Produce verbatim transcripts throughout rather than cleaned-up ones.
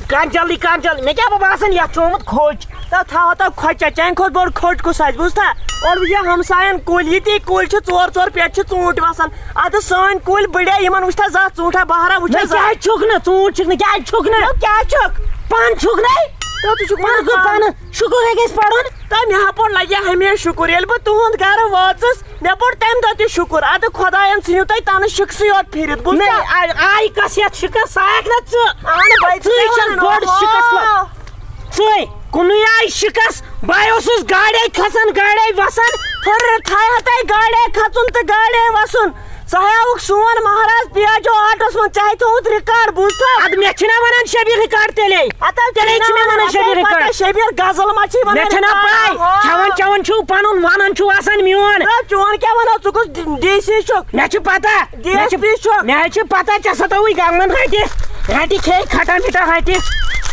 کر جلدی، کر جلدی۔ مےٚ کیٛاہ بہٕ باسان یتھ چھُ آمُت کھوٚج۔ تہٕ تھاو ہتو کھۄچا، چانہِ کھۄتہٕ بوٚڑ کھوٚٹ کُس آسہِ، بوٗزتھا؟ اورٕ وٕچھ یہِ ہمساین کُلۍ، یِتی کُلۍ چھِ، ژور ژور پیٹہِ چھِ ژوٗنٛٹھۍ وسان۔ ادٕ سٲنۍ کُلۍ بٕڑے، یِمن وٕچھتھا زانٛہہ ژوٗنٛٹھا بہرا وٕچھتھا نہ، زانٛہہ؟ کیٛازِ چھُکھ نہٕ؟ ژوٗنٛٹھۍ چھِکھ نہٕ، کیٛازِ چھُکھ نہٕ؟ نہ، کیٛازِ چھُکھ؟ پانہٕ چھُکھ نَے؟ تہٕ ژٕ چھُکھ پانہٕ وَنان گوٚو پانہٕ۔ پانہٕ۔ شُکُر ہے گژھِ پَرُن۔ تہٕ مےٚ ہا پوٚر لگہِ ہمیشہِ شُکُر، ییٚلہِ بہٕ تُہُنٛد گرٕ وٲژٕس، مےٚ پوٚر تَمہِ دۄہ تہِ شُکُر۔ اَدٕ خۄدایَن ژھٕنِو تۄہہِ تَنہٕ شِکسٕے یوت پھِرِتھ، بوٗزتھا؟ نَے، آ-، آیہِ کَس یَتھ شِکَس، سۄ آیَکھ نہ ژٕ۔ اَہَن بَے، ژٕ ژٕے کیٛاہ چھَکھ وَنان؟ بٔڑ شِکَس لٔج۔ اوہو۔ ژٕے، کُنُے آیہِ شِکَس، بہٕ اوسُس گاڑے کھسان، گاڑے وَسان۔ ہُرٕ تھایہِ ہا تۄہہِ گاڑے کھسُن تہٕ گاڑے وَسُن۔ سُہ ہاوُکھ سون مہراز پیجو آٹوَس منٛز، چاہے تھوٚوُتھ ریکارڈ، بوٗزتھا؟ اَدٕ مےٚ چھِنہ وَنان شبیر ریکارڈ تیٚلے۔ اَدٕ تیٚلے چھِ مےٚ وَنان شبیر پَتہٕ ریکارڈ۔ شبیر غزل ما چھِ وَنان مےٚ چھَنہ ریکارڈ؟ پَے، آہا۔ کھٮ۪وان چٮ۪وان چھُو پَنُن، وَنان چھُو آسان میون۔ نہ، چون کیٛاہ وَنو، ژٕ کُس ڈی سی چھُکھ؟ مےٚ چھِ پَتہ۔ ڈی ایس پی چھُکھ۔ مےٚ حظ چھِ پَتہ، ژےٚ سَتووُے گَنٛگمَن رَٹہِ۔ رَٹہِ کھے کھٹا مِٹھا رَٹہِ۔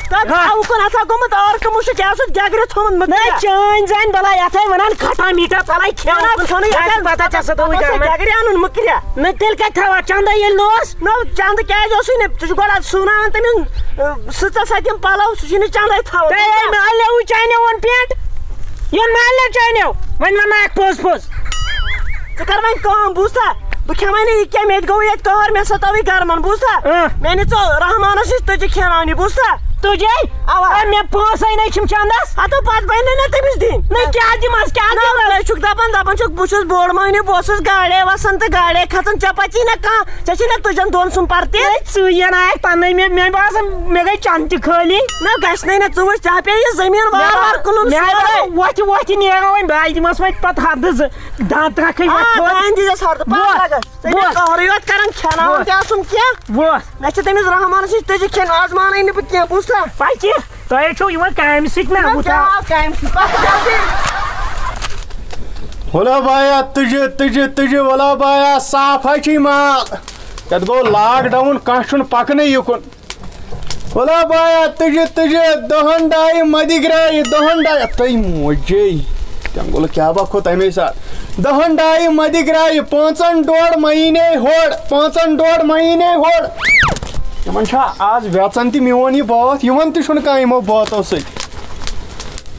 تہٕ ہا۔ تھاو اُکُن ہسا گوٚمُت ٲرکہٕ مُشُک، یہِ ہسا گٮ۪گرِ تھوٚمُت مٔکرِ۔ نہ، چٲنۍ زانہِ بَلاے، یَتھ ہے وَنان کھٹا مِٹھا، ژَلَے کھٮ۪و۔ نہ، کھیوٚنُے مےٚ چھِ یَتھ پَتہ، ژےٚ سَتووُے پَتہٕ گَنٛگمَن۔ گٮ۪گرِ اَنُن مٔکرِ۔ نہ، تیٚلہِ کَتہِ تھاوان چَندَے ییٚلہِ نہٕ اوس؟ نہ، چَندٕ کیٛازِ اوسُے نہٕ؟ ژٕ چھُکھ گۄڈٕ اَتھ سُوناوان تٔمِس، اۭں، سٕژَس اَتھِ یِم پَلَو، سُہ چھُے نہٕ چَندَے تھاوان۔ ہے، ہے، مےٚ اَنیوُے چانیو ووٚن پینٹ۔ یُن مالنہِ چانیو، وۄنۍ وَنہٕ ناکھ پوٚز پوٚز۔ ژٕ کر وۄنۍ کٲم، بوٗزتھا؟ بہٕ کھٮ۪مَے نہٕ یہِ کینٛہہ، مےٚ تہِ گوٚو ییٚتہِ قہر، مےٚ ستٲوٕے گرمن، بوٗزتھا؟ اۭں۔ مےٚ نِژو رحمانس نِش تُجہِ کھٮ۪ناونہِ، بوٗزتھا؟ تُجے؟ اوا۔ اے، مےٚ پونٛسَے نَے چھِم چندس۔ ہتو پتہٕ بنہِ نہٕ تٔمِس دِنۍ۔ نہ، کیٛاہ دِمس، کیٛاہ نہ، دِمس؟ ژٕ چھُکھ دپان، دپان چھُکھ، بہٕ چھُس بوٚڑ مٔہنیوٗ، بہٕ اوسُس گاڑے وسان تہٕ گاڑے کھژان، ژےٚ پژی نہ کانٛہہ؟ ژےٚ چھے نہ تُجن دۄن سُمب پرتہِ؟ ہے، ژٕے ین آیکھ پننے، مےٚ، مےٚ باسان، مےٚ گٔے چنہٕ تہِ خٲلی۔ نہ، گژھِ نَے نہ، ژٕ وٕچھ، ژےٚ پیٚیہِ یہِ زٔمیٖن وار وار کٕنُن مےٚ سورُے۔ باسان، وۄتھِ، وۄتھِ نیرو وۄنۍ، بہٕ آیہِ دِمس وۄنۍ پتہٕ ہردٕ زٕ، دانہٕ ترٛکھٕے آ، وۄتھِ تھوٚد۔ دانہِ دیٖزٮ۪س ہردٕ، پتہٕ وۄتھ، لگس۔ ژےٚ چھےٚ وۄتھ۔ قہرٕے یوت کران کھٮ۪ناوُن وۄتھ۔ تہِ آسُن کینٛہہ۔ وۄتھ۔ مےٚ چھِ تٔمِس رحمانس نِش تُجہِ کھٮ۪نۍ، آز مانَے نہٕ بہٕ کینٛہہ، بوٗزتھا؟ پکہِ، تۄہہِ چھُو یِوان کامہِ سۭتۍ نہ نہ، وُچھان۔ کیٛاہ کامہِ سۭتۍ؟ پکھ جلدی۔ وَلہ بایا، تُجہِ، تُجہِ، تُجہِ، وَلہ بایا، صاف ہا چھُے مال۔ یَتھ گوٚو لاک ڈاوُن، کانٛہہ چھُنہٕ پَکنٕے یُکُن۔ وَلہ بایا، تُجہِ، تُجہِ، دَہَن ڈایہِ مَدِ گرٛایہِ، دَہَن ڈایہِ، تٔمۍ موجے۔ تیٚنٛگُل کیٛاہ با کھوٚت تَمے ساتہٕ۔ دَہَن ڈایہِ مَدِ گرٛایہِ، پانٛژَن ڈوڑ مَیٖنے ہورٕ، پانٛژَن ڈوڑ مَیٖنے ہورٕ۔ یِمَن چھا آز وٮ۪ژَن تہِ میون یہِ بٲتھ؟ یِوان تہِ چھُنہٕ کانٛہہ یِمو بٲتو سۭتۍ۔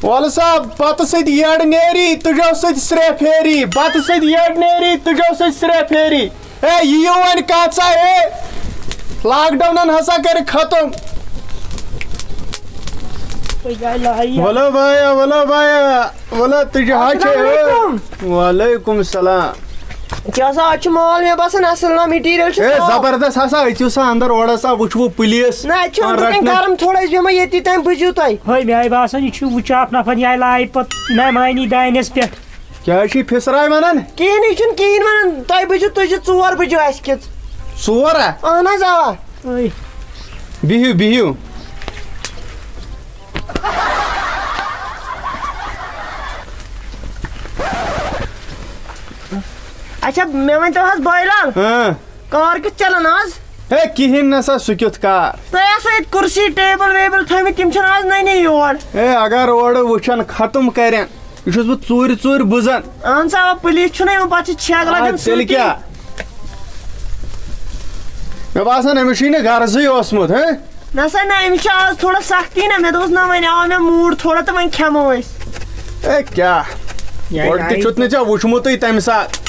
وَلہٕ سا، بَتہٕ سۭتۍ یٔڈ نیری، تُجو سۭتۍ سرٛےٚ پھیری۔ بَتہٕ سۭتۍ یٔڈ نیری، تُجو سۭتۍ سرٛےٚ پھیری۔ ہے، یہِ یِیِو وۄنۍ کَتھ سا، ہے۔ لاک ڈاونن ہسا کَرِ ختم۔ وَلہٕ بایا، وَلہٕ بایا، وَلہٕ تُجہِ ہا السلام چھے، ہے۔ علیکم۔ وعلیکم السلام۔ کیٛاہ سا، اَتہِ چھُ مال مےٚ باسان اَصٕل نا، material چھُ ہے، صاف۔ زبردست ہسا، أژِو سا اندر، اورٕ ہسا وٕچھوٕ پُلیٖس۔ نہ، اَتہِ چھُ کانٛہہ أنٛدرٕ کَنہِ رَٹنہٕ۔ گرم تھوڑا، أسۍ بیٚہمو ییٚتی تام، بٕزِو تُہۍ۔ ہے، مےٚ آیہِ باسان، یہِ چھُ وٕچاپھ نفر، یہِ آیہِ لایہِ پتہٕ مہمانی دانٮ۪س پٮ۪ٹھ۔ کیٛازِ چھُے پھِسراے وَنان؟ کِہیٖنۍ، یہِ چھُنہٕ کِہیٖنۍ وَنان۔ تۄہہِ بٕزِو، تُہۍ چھِو ژور بٕزِو اَسہِ کِژھ۔ ژور ہا؟ اَہَن حظ، اَوا۔ ہے۔ بِہِو، بِہِو۔ اچھا، مےٚ ؤنۍتو حظ، بٲے لال۔ ہاں۔ کار کیُتھ چلان آز؟ ہے، کِہیٖنۍ نہ سا، سُہ کیُتھ کار؟ تۄہہِ آسو ییٚتہِ کُرسی، ٹیبٕل ویبٕل تھٲومٕتۍ، تِم چھِنہٕ آز نٔنی یور۔ ہے، اگر اورٕ وٕچھن ختم کرن، یہِ چھُس بہٕ ژوٗرِ ژوٗرِ بُزان۔ اہن سا، اَوا، پُلیٖس چھُنہ یِوان، پتہٕ چھِ چھَکھ آ، لگان تیٚلہِ سۭتی۔ کیٛاہ؟ مےٚ باسان، أمِس چھُے نہٕ غرضٕے اوسمُت، ہہ؟ نہ سا، نہ، أمِس چھِ آز تھوڑا سختی نہ، مےٚ دوٚپُس نہ، وۄنۍ آو مےٚ موٗڈ تھوڑا تہٕ وۄنۍ کھٮ۪مو أسۍ۔ اے، کیٛاہ؟ یہِ گۄڈٕ تہِ آیہِ چھُتھ نہٕ ژےٚ وٕچھمُتٕے تَمہِ ساتہٕ۔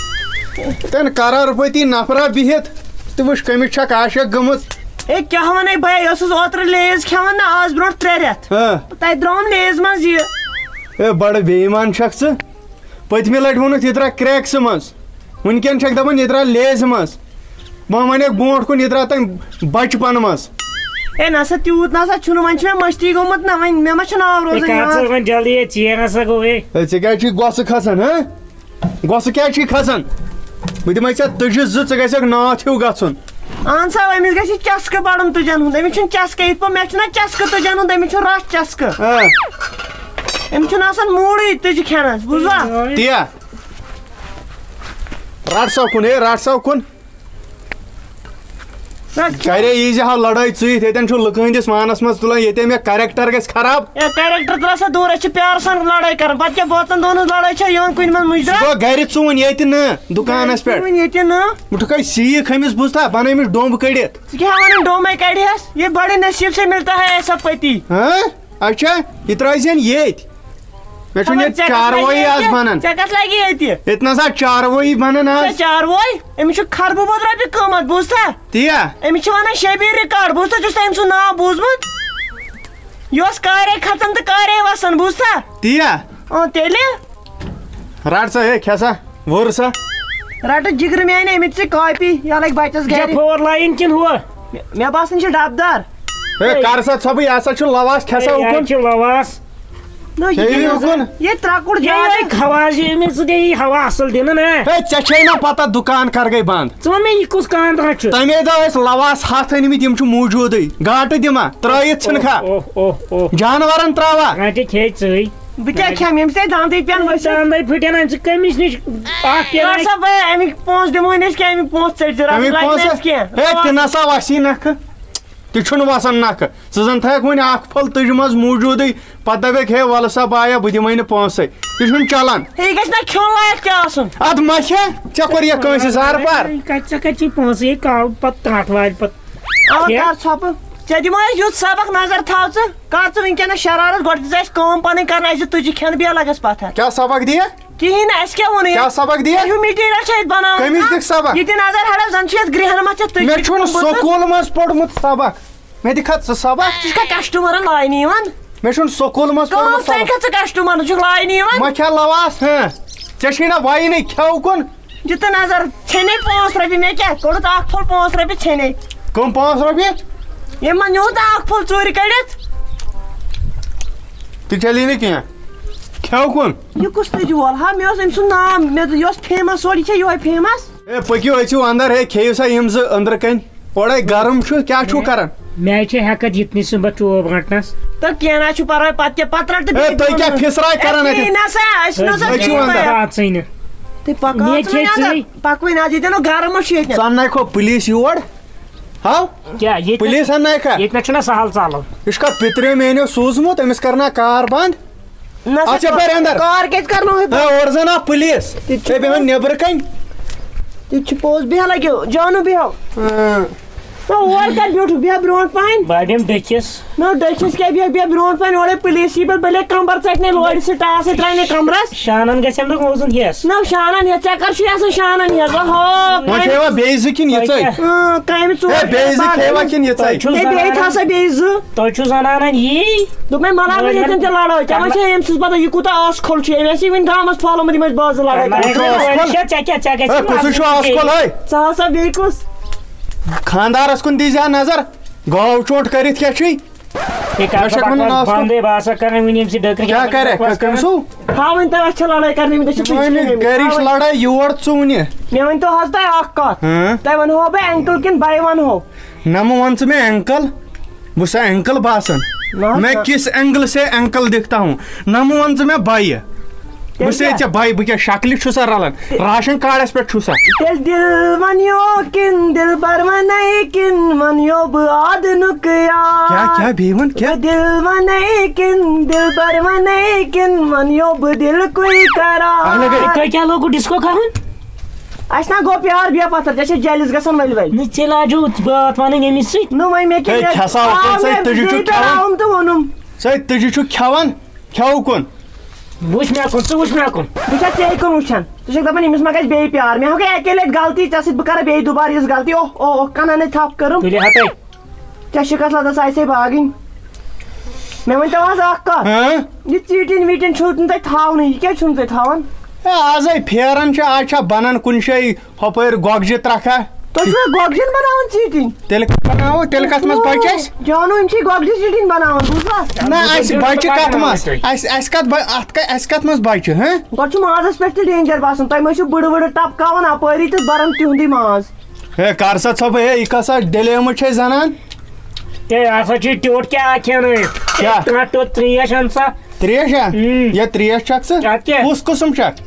تَمہِ کرار پٔتی نفرا بِہِتھ تہٕ وٕچھ، کٔمِس چھَکھ عاشق گٔمٕژ۔ اے، کیٛاہ وَنَے بہٕ، یہِ اوسُس اوترٕ لیز کھٮ۪وان نہ، آز برونٛٹھ ترٛےٚ رٮ۪تھ۔ ہاں۔ تَتہِ درٛام لیز منٛز یہِ۔ اے، بڑٕ بے ایمان چھَکھ ژٕ۔ پٔتمہِ لٹہِ ووٚنُتھ، یہِ درٛاو کریکسہٕ منٛز۔ وٕنکٮ۪ن چھَکھ دَپان، یہِ درٛاو لیزِ منٛز۔ وۄنۍ وَنٮ۪کھ برونٛٹھ کُن، یہِ درٛاو تَمہِ بچپن منٛز۔ اے، نہ سا، تیوٗت نہ سا چھُنہٕ، وۄنۍ چھُ مےٚ مٔشتٕے گوٚمُت نہ، وۄنۍ مےٚ ما چھُنہٕ آو اے، روزان کر ژٕ یاد۔ وۄنۍ جلدی، ہے، ژیر ہسا گوٚو، ہے۔ اے، ژےٚ کیٛازِ چھُے گۄسہٕ کھسان، ہہ؟ گۄسہٕ کیٛازِ چھُے کھسان؟ بہٕ دِمَے ژےٚ تُجہِ زٕ، ژٕ گژھکھ ناتھ ہیوٗ گژھُن۔ اہن سا، أمِس گژھِ چسکہٕ بڑُن تُجن ہُنٛد، أمِس چھُنہٕ چسکہٕ یِتھ پٲٹھۍ، مےٚ چھُنہ چسکہٕ تُجن ہُنٛد، أمِس چھُ رَس چسکہٕ۔ آ۔ أمِس چھُنہٕ آسان موٗڈٕے تُجہِ کھٮ۪نس، بوٗزوا؟ تیا۔ رَٹ سا کُن، ہے، رَٹ سا کُن۔ گرے یی زِ ہا لڑٲے ژٕے، ییٚتٮ۪ن چھُ لُکہٕ ہٕنٛدِس مانس منٛز تُلان، ییٚتہِ مےٚ character گژھِ خراب۔ اے، character ترٛاو سا دوٗر، أسۍ چھِ پیارٕ سان لڑٲے کران، پتہٕ کیٛاہ بٲژن دۄن ہٕنٛز لڑٲے چھےٚ یِوان کُنہِ منٛز مُجرا؟ سُہ گوٚو گرِ ژوٗن ییٚتہِ نہٕ، دُکانس پٮ۪ٹھ۔ ژوٗن ییٚتہِ نہٕ۔ بہٕ چھُکھ سیٖکھ أمِس بوٗزتھا، بنٲومٕژ ڈوٚمب کٔڑِتھ۔ ژٕ کیٛاہ ونان ڈوٚمبے کڑِہس؟ یہ بڑے نصیب سے ملتا ہے ایسا پتی۔ ہاں؟ اچھا، یہِ ترٛٲوزٮ۪ن ییٚتۍ۔ مےٚ چھُنہٕ خبر ییٚتہِ ژےٚ کتھ چاروٲیی لگی آز ییٚتہِ؟ بنان۔ ژےٚ کتھ لگی ییٚتہِ؟ ییٚتہِ نسا چاروٲیی بنان آز۔ ژےٚ چاروٲے؟ أمِس چھُ خربہٕ بوٚد رۄپیہِ قۭمتھ، بوٗزتھا؟ تِیا۔ أمِس چھِ ونان شبیٖر ریکارڈ، بوٗزتھا؟ ژےٚ چھُس تٔمۍ سُنٛد ناو بوٗزمُت؟ یہِ اوس کارے کھژان تہٕ کارے وسان، بوٗزتھا؟ تِیا۔ اۭں، تیٚلہِ؟ رٹ سا، ہے، کھےٚ سا، وٕر سا۔ رٹہٕ جگرٕ میانہِ أمِتۍ ژٕ کاپی، یہِ لگہِ بچس ژےٚ گرِ۔ فور لاین کِنہٕ ہُہ؟ مےٚ، مےٚ باسان چھِ ڈبہٕ دار۔ ہے، ہے۔ کر سا ژھۄپہٕ، یہِ ہسا چھُ لواس، کھےٚ سا ہے، یہِ اُکُن۔ حظ چھِ لواس۔ نہ، یہِ کھیٚیِو کیٛاہ اُکُن۔ یہِ ترٛکُر یہِ زیادٕ۔ ہے، خواز، یہِ أمِس ژٕ دِ یہِ ہوا اصل دِنہٕ نا۔ ہے، ژےٚ چھے نا پتہ دُکان کر گٔے بند؟ ژٕ وَن مےٚ، یہِ کُس کانٛدرا چھُ؟ تَمے دۄہ ٲسۍ لواس ہتھ أنمٕتۍ، یِم چھِ موٗجوٗدٕے۔ گاٹہٕ دِما، ترٲیِتھ ژھٕنکھا۔ اوہ، اوہ، اوہ، اوہ۔ جانورن ترٛاوا۔ رانٹہِ کھے ژٕے۔ بہٕ کیٛاہ کھٮ۪مہٕ؟ ییٚمہِ سۭتۍ داندٕے پٮ۪ن ؤسِتھ۔ داندٕے پھٕٹن، اَمہِ سۭتۍ کٔمِس نِش اکھ پٮ۪ن کر اَسہِ؟ سا بہٕ اَمِکۍ پونٛسہٕ دِمہٕ وۄنۍ أسۍ کینٛہہ، اَمِکۍ پونٛسہٕ ژٔٹۍ زِ رَٹھ اَمِکۍ لَگہِ نہٕ پونٛسہٕ؟ اَسہِ کینٛہہ۔ ہے، تہِ نہ سا وَسی نَکھٕ۔ تہِ چھُنہٕ وَسان نَکھٕ۔ ژٕ زَن تھٲیَکھ وۄنۍ اکھ پھل تُجہِ منٛز موٗجوٗدٕے، پَتہٕ دَپَکھ، "ہے، وَلہٕ سا بایا، بہٕ دِمَے نہٕ پونٛسَے۔" تہِ چھُنہٕ چَلان۔ ہے، یہِ گژھِ نہ کھیوٚن لایق تہِ آسُن۔ اَدٕ ما کھےٚ؟ ژےٚ کوٚر یہِ کٲنٛسہِ زارٕ پار؟ کَتہِ ژےٚ کَتہِ چھُے پونٛسہٕ؟ یہِ کَڑ پَتہٕ ٹاٹھ وارِ پَتہٕ۔ آ، کیٛاہ؟ کر ژھۄپہٕ۔ ژےٚ دِمو أسۍ یُتھ سبق، نظر تھاو ژٕ۔ کر ژٕ وٕنکیٚنس شرارت، گۄڈٕ دِژ اَسہِ کٲم پنٕنۍ کرنہٕ، اَسہِ دیُت تُجہِ کھٮ۪ن، بیٚیہِ لگس پتھر۔ کیٛاہ سبق دِیہِ؟ کِہیٖنۍ نہٕ، اَسہِ کیٛاہ ووٚنُے؟ کیٛاہ سبق دِیہِ؟ تُہۍ ہیوٗ material چھِ أسۍ بناوان کٔمِس کانٛہہ؟ دِکھ سبق؟ یہِ تہِ نظر ہڑو، زن چھُ یتھ گرٛہن منٛز چھِ تُجہِ مےٚ چھُنہٕ کھٮ۪ومُت۔ سکوٗل منٛز پوٚرمُت سبق۔ مےٚ دِکھا ژٕ سبق؟ ژٕ چھُکھا customerن لاینہٕ یِوان؟ مےٚ چھُنہٕ سکوٗل منٛز کٲم پوٚرمُت سبق۔ ژٕ چھُکھ customerن چھُکھ لاینہٕ یِوان؟ مےٚ کھےٚ لواس، ہہ؟ ژےٚ چھُے نا وَیِنٕے، کھٮ۪و کُن؟ دِتہٕ نظر، ژھیٚنے پانٛژھ رۄپیہِ۔ مےٚ کیٛاہ کوٚڑُتھ اکھ پھوٚل پانٛژھ رۄپیہِ ژھیٚنے۔ کٕم پانٛژھ رۄپیہِ؟ ییٚمۍ ما نیوٗتھ اکھ پھوٚل ژوٗرِ کٔڑِتھ؟ تہِ چلی نہٕ کینٛہہ۔ کھٮ۪و کُن؟ یہِ کُس تُجہِ وول ہا؟ مےٚ اوس أمۍ سُنٛد ناو، مےٚ دوٚپ، یہِ اوس famous اورٕ، یہِ چھا یِہوٚے famous؟ ہے، پٔکِو، أژِو اندر، ہے، کھیٚیِو سا یِم زٕ أنٛدرٕ کنۍ۔ اورے گرم چھُ، کیٛاہ چھُو کران؟ مےٚ چھِ ہٮ۪کتھ یِتنٕے سُمبتھ ٹوب گنٛٹنس۔ تہٕ کینٛہہ نہ چھُ پرواے، پتہٕ کیٛاہ، پتہٕ رٹہٕ ہے، بیٚیہِ تُہۍ کیٛاہ دۄن۔ پھِسراے کران ہے، اَتہِ؟ کِہیٖنۍ نہ سا، أسۍ نہ سا أسۍ چھِ کِہیٖنۍ وَنان۔ پَرواے۔ ژٕے نہٕ۔ تہٕ پکو مےٚ ژٕ چھے وۄنۍ اندر، ژٕے۔ پکوٕے نہ حظ، ییٚتٮ۪ن نہٕ گرم چھُ ییٚتٮ۪ن۔ ژٕ اَنناے کھو پُلیٖس یور۔ ہاو؟ کیٛاہ ییٚتہِ پُلیٖس اَنناے کھا؟ ییٚتہِ نہ چھُنہ سہل ژَلُن۔ یہِ چھُکھا پِترِ میٛانیو سوٗزمُت، أمِس کرنا کار بنٛد؟ نہ سا، اَتھ چھا پَرِ اندر؟ کار کیٛازِ کرناوہے بنٛد؟ ہے، اورٕ زَن آو پُلیٖس۔ تہِ چھُ ہے، بیٚہوان پوٚز۔ نیٚبرٕ کَنۍ۔ تہِ چھُ پوٚز، بیٚہہ لَگیو، جانو بیٚہو۔ اۭں۔ نہ، اور کَتہِ بیوٗٹھُکھ؟ بیٚہہ برونٛٹھ پَہَن۔ بہٕ ہا بیٚہمہٕ ڈٔکھِس۔ نہ، ڈٔکھِس کیٛاہ بیٚہہ، بیٚہہ برونٛٹھ پَہَن، اورَے پُلیٖس یی پَتہٕ بَلے کَمبَر ژَٹنَے لورِ سۭتۍ، ٹاس سۭتۍ ترٛاونَے کَمرَس۔ شانَن گژھٮ۪م نہٕ روزُن ہٮ۪س۔ نہ، شانَن ہٮ۪س، ژےٚ کَر چھُے آسان شانَن ہٮ۪س؟ اوہو، وۄنۍ کامہِ چھےٚ یِوان بیٚیہِ زٕ کِنہٕ یِژَے؟ تۄہہِ کیٛاہ؟ اۭں، کامہِ ژور ہے، بیٚیہِ زٕ باقٕے کھیٚیِوا کِنہٕ یِژَے؟ تۄہہِ چھُو ہے، بیٚیہِ زَنانَن، تھاو سا بیٚیہِ زٕ۔ تۄہہِ چھُو زَنانَن یی۔ دوٚپمَے، مَلہٕ ہا بہٕ ییٚتٮ۪ن تہِ لَڑٲے، ژےٚ ما چھےٚ أمۍ سٕنٛز پَتہ، یہِ کوٗتاہ آس کھوٚل چھُ، أمۍ آسہِ وٕنہِ گامَس follow منٛز یِم ٲسۍ بازٕ لَڑٲے کَران۔ ژےٚ کیٛاہ، ژےٚ کیٛاہ، ژےٚ کیٛاہ چھُے ہے، کُس ہیوٗ چھُ آس کھوٚل، ہے؟ ژٕ ہسا بیٚیہِ کُس؟ خانٛدارَس کُن دیٖزِ ہا نظر، گاو چونٛٹھ کٔرِتھ کیٛاہ چھُے؟ یہِ کَتھ مےٚ چھَکھ وَنان بَکواس آس کھوٚل۔ بنٛدٕے، بہٕ ہسا کَرٕ وۄنۍ ییٚمہِ سۭتۍ ڈٔکرِ کیٛاہ کَرٮ۪کھ؟ بَکواس کٔمۍ کَران۔ سُہ؟ ہاوٕنۍ تۄہہِ اَسہِ چھےٚ لَڑٲے کَرٕنۍ، أمِس چھِ گٔرِش لَڑٲے یور ژٕ وٕنہِ۔ مےٚ ؤنۍ تو حظ تۄہہِ اَکھ کَتھ، ہاں؟ تۄہہِ وَنہو بہٕ uncle کِنہٕ بَے وَنہو؟ نہ مہٕ وَن ژٕ مےٚ uncle، بہٕ چھُسا uncle باسان؟ نہ حظ، مےٚ نہ۔ کِس angle سے uncle دِکھتا ہوں؟ نہ مہٕ وَن ژٕ مےٚ بَیہِ۔ تیٚلہِ بہٕ چھُسے کیٛاہ؟ ژےٚ بَے، بہٕ کیٛاہ شکلہِ چھُسا رَلان؟ راشن کارڈَس پٮ۪ٹھ چھُسا؟ تیٚلہِ دِل وَنیو کِنہٕ دِلبر وَنے کِنہٕ وَنیو بہٕ آدنُک یار؟ کیٛاہ، کیٛاہ بیٚیہِ وَن، کیٛاہ؟ بہٕ دِل وَنے کِنہٕ دِلبر وَنے کِنہٕ وَنیو بہٕ دِلکُے قرار؟ اَہَن حظ۔ تۄہہِ کیٛاہ لوگوُ disco کَرُن؟ اَسہِ نا گوٚو پیار بے پَتھر، ژےٚ چھےٚ jealous گژھان ؤلۍ ؤلۍ۔ نہ، ژےٚ لاجوُ بٲتھ وَنٕنۍ أمِس سۭتۍ؟ نہ، وۄنۍ مےٚ کیٛاہ، ہے، مےٚ کھسا آو اوکُن، مےٚ ژَے تُجہِ بیٚیہِ چھُ ترٛاوُن۔ ترٛاوُم تہٕ ووٚنُم۔ ژَے تُجہِ چھُ کھٮ۪وان، کھٮ۪وُکُن۔ وٕچھ مےٚ کُن، ژٕ وٕچھ مےٚ کُن۔ بہٕ چھَس ژےٚ کُن وٕچھان۔ ژٕ چھَکھ دَپان، أمِس ما گژھِ بیٚیہِ پیار؟ مےٚ ہا گٔے اَکے لَٹہِ غلطی، ژےٚ سۭتۍ بہٕ کَرٕ بیٚیہِ دُبارٕ یِژھ غلطی۔ اوہ، اوہ، اوہ، کَنَن ہے تھَپھ کٔرٕم۔ تُلِو ہا تُہۍ۔ ژےٚ چھِ کَتھ لَگان سُہ آسہِ ہے باگٕنۍ۔ مےٚ ؤنۍ تو آز اَکھ کَتھ۔ ہاں؟ یہِ ژیٖٹِنۍ ویٖٹِنۍ چھُو نہٕ تۄہہِ تھاوٕنٕے، یہِ کیٛازِ چھُو نہٕ تُہۍ تھاوان؟ ہے، آزے پھیران چھِ، آز چھا بَنان کُنہِ جایہِ ہُپٲرۍ گۄگجہِ ترٛکھا؟ تُہۍ چھِوا گۄگجن بناوان ژیٖٹِنۍ؟ تیٚلہِ کتھ بناوو؟ تیٚلہِ کتھ منٛز بچہِ اَسہِ؟ جانو، یِم چھِ گۄگجہِ ژیٖٹِنۍ بناوان، بوٗزوا؟ نہ، اَسہِ بچہِ کتھ منٛز؟ اَسہِ، اَسہِ کتھ ب-، اتھ ک-، اَسہِ کتھ منٛز بچہِ، ہہ؟ گۄڈٕ چھُ مازس پٮ۪ٹھ تہِ danger باسان، تۄہہِ ما چھِو بٕڑٕ ؤڑٕ ٹپکاوان اپٲری تہٕ بران تِہُنٛدُے ماز؟ ہے، کر سا ژھۄپہٕ، ہے، یہِ کسا ڈیلیمٕژ چھے زنان؟ ہے، ہسا چھُ ٹیوٚٹ کیٛاہ اکھ کھٮ۪نٲوِتھ؟ کیٛاہ؟ کانٛہہ ٹوٚٹ ترٛیش اَن سا۔ ترٛیش ہا؟ اۭں۔ یا ترٛیش چکھ ژٕ؟ اَدٕ کیٛاہ؟ کُس قٕسم چکھ؟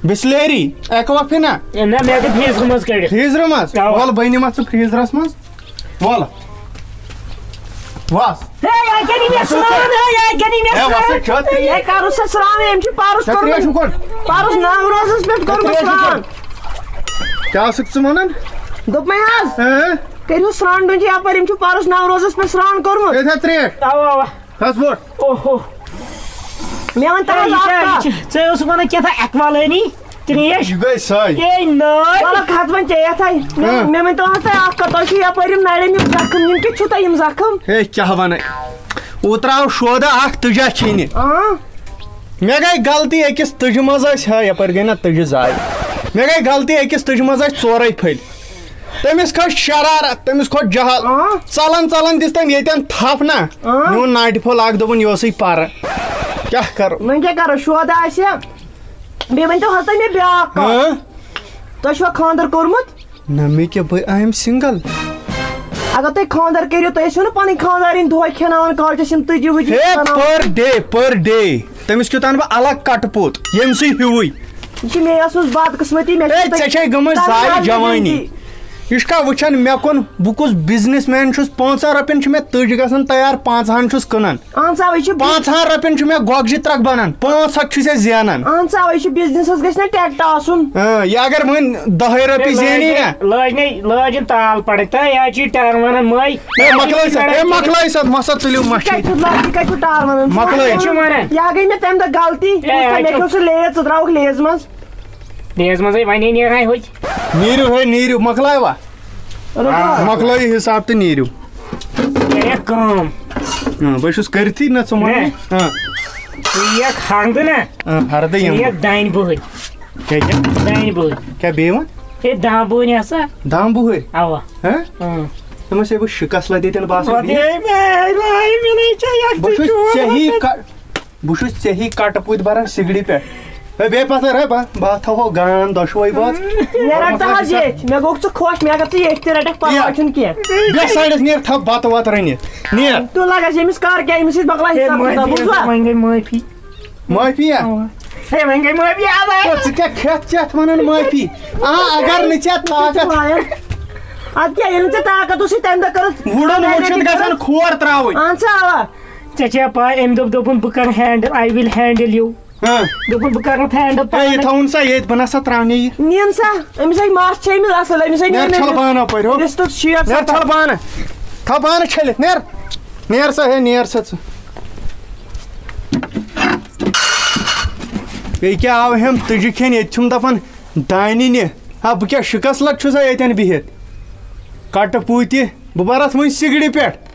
بسلری، ایکوافینا؟ ہے، نہ، مےٚ دوٚپ freezer منٛز کٔڑِتھ۔ freezer منٛز؟ اَوا۔ وَلہٕ بہٕ نِمَتھ ژٕ freezerس منٛز۔ وَل۔ وَس۔ ہے، یہِ کیٛاہ نی مےٚ سرٛان، ہے، یہِ کیٛاہ نی مےٚ ہے، وَس، سرٛان؟ ہے، کھیوٚو ترٛیش۔ ہے، کَرُس سا سرٛان، أمۍ چھُ پَرُس کھیوٚو ترٛیش کوٚرمُت۔ اُکُن۔ پَرُس نَو روزَس پٮ۪ٹھ کھیوٚو کوٚرمُت ترٛیش سرٛان۔ اُکُن۔ کیٛاہ ٲسٕکھ ژٕ وَنان؟ دوٚپمَے حظ، ہہ؟ کٔرِو سرٛان ڈوٗنۍ یَپٲرۍ، أمۍ چھُ پَرُس نَو روزَس پٮ۪ٹھ سرٛان کوٚرمُت۔ ہے، تھاو ترٛیش۔ اَوا، اَوا۔ کھس بوٚٹھ۔ اوہو۔ مےٚ وَن تہٕ حظ یہِ اَکھ چھا، یہِ کَتھ۔ چھِ، ژٕ ٲسٕکھ وَنان کیٛاہ تھا اٮ۪کوالٲنی؟ ترٛیش۔ یہِ گٔے سۄے۔ اے نٲے۔ وَلہٕ کھَس وۄنۍ چیٚیَتھ ہَے۔ مےٚ، ہہ۔ مےٚ ؤنۍ تو حظ تُہۍ اَکھ کَتھ، تۄہہِ چھُو یَپٲرۍ یِم نَرٮ۪ن یِم زَخٕم، یِم کِتھ چھُو تۄہہِ یِم زَخٕم؟ ہے، کیٛاہ وَنَے؟ اوترٕ آو شودا اَکھ تُجا کھیٚنہِ۔ آ؟ مےٚ گٔے غلطی أکِس تُجہِ منٛز ٲسۍ، ہے، یَپٲرۍ گٔے نہ تُجہِ زایہِ۔ مےٚ گٔے غلطی أکِس تُجہِ منٛز ٲسۍ ژورَے پھٔلۍ۔ تٔمِس کھٔژ شرارت، تٔمِس کھوٚت جہل۔ آ؟ ژَلان ژَلان دِژ تٔمۍ ییٚتٮ۪ن تھَپھ نہ۔ آ؟ میون ناٹہِ پھوٚل اَکھ، دوٚپُن، یہِ اوسُے پَرٕ۔ کیٛاہ کَرو؟ وۄنۍ کیٛاہ کَرو؟ شودا آسہِ۔ بیٚیہِ ؤنۍ تو حظ تُہۍ مےٚ بیٛاکھ کَتھ۔ ہاں؟ تۄہہِ چھُوا خانٛدر کوٚرمُت؟ نہ، مےٚ کیٛاہ، بہٕ، I am single۔ اگر تُہۍ خانٛدر کٔرِو، تُہۍ ٲسِو نہٕ پَنٕنۍ خانٛدارِنۍ دۄہَے کھٮ۪ناوان کالچَس یِم تُجہِ وُجہِ ہے، بَناوان۔ Per day، per day۔ تٔمِس کیُتھ اَنہٕ بہٕ الگ کَٹہٕ پوٚت، ییٚمہِ سٕے ہیوٗوٕے۔ یہِ چھِ مےٚ ٲسمٕژ بدقٕسمتی، مےٚ ہے، چھِ ژےٚ چھے گٔمٕژ تَمہِ ضایع آیہِ جوٲنی۔ زِندگی۔ یہِ چھُکھا وٕچھان مےٚ کُن، بہٕ کُس business man چھُس؟ پانٛژَن رۄپیَن چھِ مےٚ تُج گژھان تیار، پانٛژہَن چھُس کٕنان۔ اہن سا، وۄنۍ چھِ پانٛژہَن رۄپیَن چھُ مےٚ گۄگجہِ ترٛکھ بَنان، پانٛژھ ہَتھ چھُ ژےٚ زینان۔ اہن سا، وۄنۍ چھِ businessس گژھِ نا ٹیکٹ آسُن۔ اۭں، یہِ اگر وۄنۍ دَہے رۄپیہِ ہے، زینی نا۔ لٲج نے، لٲج أمۍ تال پَڑٕنۍ، تہٕ یا چھِ ٹرن وَنان مٔے۔ ہے، مۄکلٲے سا، ہے، مۄکلٲے سا، مَسا تُلِو مَشہِ۔ یہِ کَتہِ چھُ لَڑکہٕ، یہِ کَتہِ چھُ ٹال وَنان؟ مۄکلٲے۔ یہِ چھُ وَنان۔ یہِ ہا گٔے مےٚ تَمہِ دۄہ غلطی، ہے، وٕچھ تہٕ ہے، مےٚ چھُ۔ کیٛاہ اوس سُہ لیز، ژٕ ترٛاوُکھ لیزِ منٛز۔ لیز منٛزٕے وَنے نیران ہوٚتہِ۔ نیٖرِو ہے، نیٖرِو، مۄکلایوا؟ رُکو۔ مۄکلٲیِو حِساب تہٕ نیٖرِو۔ کَرے کٲم۔ اۭں، بہٕ چھُس کٔرتھٕے نہ ژٕ وَن۔ نے۔ اۭں۔ ژٕ یِیَکھ ہَنٛگہٕ نہ؟ اۭں، ہَردٕ ژٕ یِمہٕ۔ یِیَکھ دانہِ بُہٕرۍ۔ کیٛاہ، کیٛاہ؟ دانہِ بُہٕرۍ۔ کیٛاہ بیٚیہِ وَن؟ ہے، دانہِ بُہٕرۍ ہسا۔ دانہِ بُہٕرۍ؟ اَوا۔ ہہ؟ اۭں۔ تِمَن چھِ بہٕ شِکَس لَتہِ ییٚتٮ۪ن باسان۔ وَدے مےٚ، راے مےٚ نے ژےٚ یَتھ بہٕ تہِ چھُس چوب ژےٚ ہی وَدے۔ کَ-، بہٕ چھُس ژےٚ ہی کَٹہٕ پُتۍ بَران سِگڑِ پٮ۪ٹھ۔ ہے، بیٚیہِ پَتھر، ہے، بہٕ، بہٕ تھاوہو گان دۄشوے بٲژ۔ نیرَکھ ژٕ حظ ییٚتھۍ۔ مےٚ گوٚو ژٕ خۄش، مےٚ اگر ژٕ ییٚتھۍ تہِ رَٹَکھ، پَرواے یہِ چھُنہٕ کینٛہہ۔ بیٚہہ سایڈَس، نیر، تھاو بَتہٕ وَتہٕ رٔنِتھ۔ نیر۔ تُل لَگَس ییٚمِس کَر کیٛاہ، أمِس سۭتۍ مۄکلاو ہے، حِساب مٲفی کِتاب، حظ، بوٗزوا؟ وۄنۍ گٔے معٲفی۔ معٲفی یا؟ اَوا۔ ہے، وۄنۍ گٔے معٲفی، اَوا۔ ہے، ژٕ کیٛاہ کھٮ۪تھ چٮ۪تھ وَنان معٲفی؟ آ، اگر نہٕ ژےٚ طاقت۔ اَدٕ کیٛاہ، ییٚلہِ نہٕ ژےٚ طاقت اوسُے تَمہِ دۄہ کٔرٕتھ۔ وُڑُن وُڑ چھُنہٕ گژھان کھور ترٛاوٕنۍ۔ اَہَن سا، اَوا۔ ژےٚ چھےٚ پَے، أمۍ دوٚپ، دوٚپُن، "بہٕ کَرٕ handle، I will handle you۔" ہاں۔ دوٚپُن، "بہٕ کَرٕ handle ہے، یہِ پانَے۔" تھاوُن سا ییٚتہِ، بہٕ نہ سا ترٛاونہٕ یہِ۔ نِن سا، أمِس ہے مَس چھےٚ أمِس اَصٕل، أمِس ہے نیر، نِن چھَل أمِس۔ بانہٕ اَپٲرۍ ہُہ۔ رِستُک شیٹھ نیر، سَتَتھ۔ چھَل بانہٕ۔ تھاو بانہٕ چھٔلِتھ، نیر۔ نیر سا ہے، نیر سا ژٕ۔ بیٚیہِ کیٛاہ آو ہیٚم تُجہِ کھیٚنہِ، ییٚتہِ چھُم دَپان دانہِ نہِ۔ ہا، بہٕ کیٛاہ شِکَس لَتہِ چھُسا ییٚتٮ۪ن بِہِتھ؟ کَٹہٕ پوٗتہِ، بہٕ بَرَتھ وۄنۍ سِگڑِ پٮ۪ٹھ۔